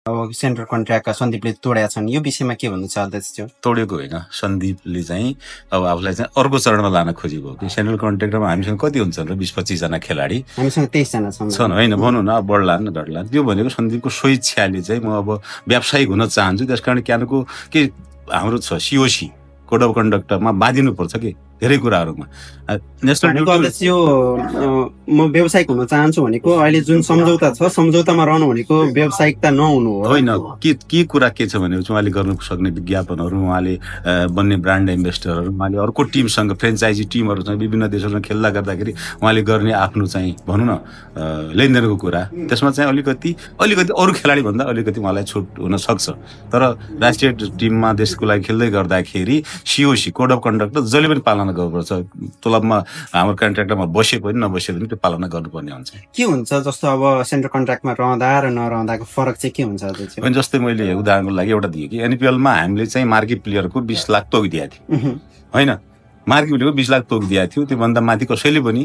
अब central contract सन्दीपले तोडेका छन्, यो विषयमा के भन्नु छ अध्यक्षज्यू? तोडेको होइन, सन्दीपले चाहिँ अब आफूलाई चाहिँ अर्को चरणमा लान खोजेको कि सेन्ट्रल कन्ट्र्याक्टमा हामीसँग कति हुन्छन् र 20-25 जना खेलाडी, हामीसँग 23 जना छन् होइन भनौँ न, अब बढ्लान् घट्लान्। त्यो भनेको सन्दीपको स्वेच्छाले चाहिँ म अब व्यावसायिक हुन चाहन्छु, त्यसकारण क्यानको के हाम्रो छ सिओसी कोड अफ कन्डक्टमा बाँधिनुपर्छ कि धेरै कुराहरूमा। यो म व्यावसायिक हुन चाहन्छु भनेको अहिले जुन सम्झौता छ, सम्झौतामा रहनु भनेको व्यावसायिकता नहुनु हो होइन। के कुरा के छ भने उहाँले गर्न सक्ने विज्ञापनहरू, उहाँले बन्ने ब्रान्ड एम्बेसडरहरू, उहाँले अर्को टिमसँग फ्रेन्चाइजी टिमहरूसँग विभिन्न देशहरूमा खेल्दा गर्दाखेरि उहाँले गर्ने आफ्नो चाहिँ भनौँ न लेनदेनको कुरा, त्यसमा चाहिँ अलिकति अरू खेलाडी भन्दा अलिकति उहाँलाई छुट हुन सक्छ। तर राष्ट्रिय टिममा देशको लागि खेल्दै गर्दाखेरि सिओसी कोड अफ कन्डक्ट जसले पनि पालना गर्नुपर्छ। तलबमा हाम्रो कन्ट्र्याक्टमा बसे पनि नबसे पनि त्यो पालना गर्नुपर्ने हुन्छ। के हुन्छ जस्तो अब सेन्ट्रल कन्ट्र्याक्टमा रहँदा र नरहँदाको फरक चाहिँ के हुन्छ? अनि जस्तै मैले उदाहरणको लागि एउटा दिएँ कि एनपिएलमा हामीले चाहिँ मार्की प्लेयरको 20 लाख तोकिदिएको थियो, होइन? मार्की प्लेयरको 20 लाख तोकिदिएको थियो। त्योभन्दा माथि कसैले पनि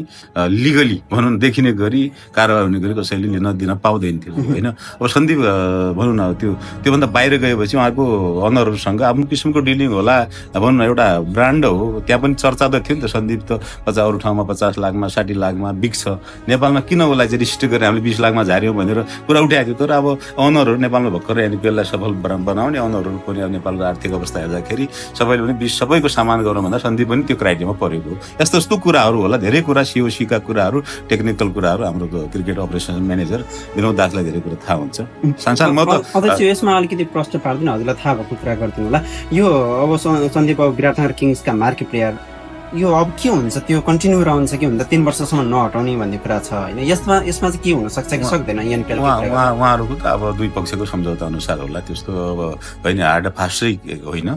लिगली भनौँ न देखिने गरी कारवाही हुने गरी कसैले दिन पाउँदैन थियो, होइन? अब सन्दीप भनौँ न त्योभन्दा बाहिर गएपछि उहाँको अनरहरूसँग आफ्नो किसिमको डिलिङ होला, भनौँ न एउटा ब्रान्ड हो, त्यहाँ पनि चर्चा त थियो नि त। सन्दीप त अरू ठाउँमा 50 लाखमा 60 लाखमा बिक्छ, नेपालमा किन उसलाई चाहिँ रिस्ट्रिक्ट गरेर हामीले 20 लाखमा झार्यौँ भनेर कुरा उठाएको थियो। तर अब अनरहरू नेपालमा भर्खर एनपिएललाई सफल बनाउने अनरहरू पनि अब नेपालको आर्थिक अवस्था हेर्दाखेरि सबैले पनि सबैको सामान गरौँ भन्दा सन्दीप पनि त्यो क्राइटेरियामा परेको। यस्तो कुराहरू होला, धेरै कुरा सिओसीका कुराहरू, टेक्निकल कुराहरू हाम्रो क्रिकेट अपरेसन म्यानेजर विनोद दासलाई धेरै कुरा थाहा हुन्छ। सानसानो म त यसमा अलिकति प्रश्न पार्दिनँ, हजुरलाई थाहा भएको कुरा गरिदिनु होला। यो अब सन्दीप अब विराटनगर किङ्सका मार्की प्लेयर, यो अब के हुन्छ? त्यो कन्टिन्यू रहन्छ कि भन्दा 3 वर्षसम्म नहटाउने भन्ने कुरा छ, होइन? यसमा चाहिँ के हुन सक्छ कि सक्दैन? उहाँहरूको त अब दुई पक्षको सम्झौता अनुसार होला, त्यस्तो अब होइन हार्ड फास्टै होइन।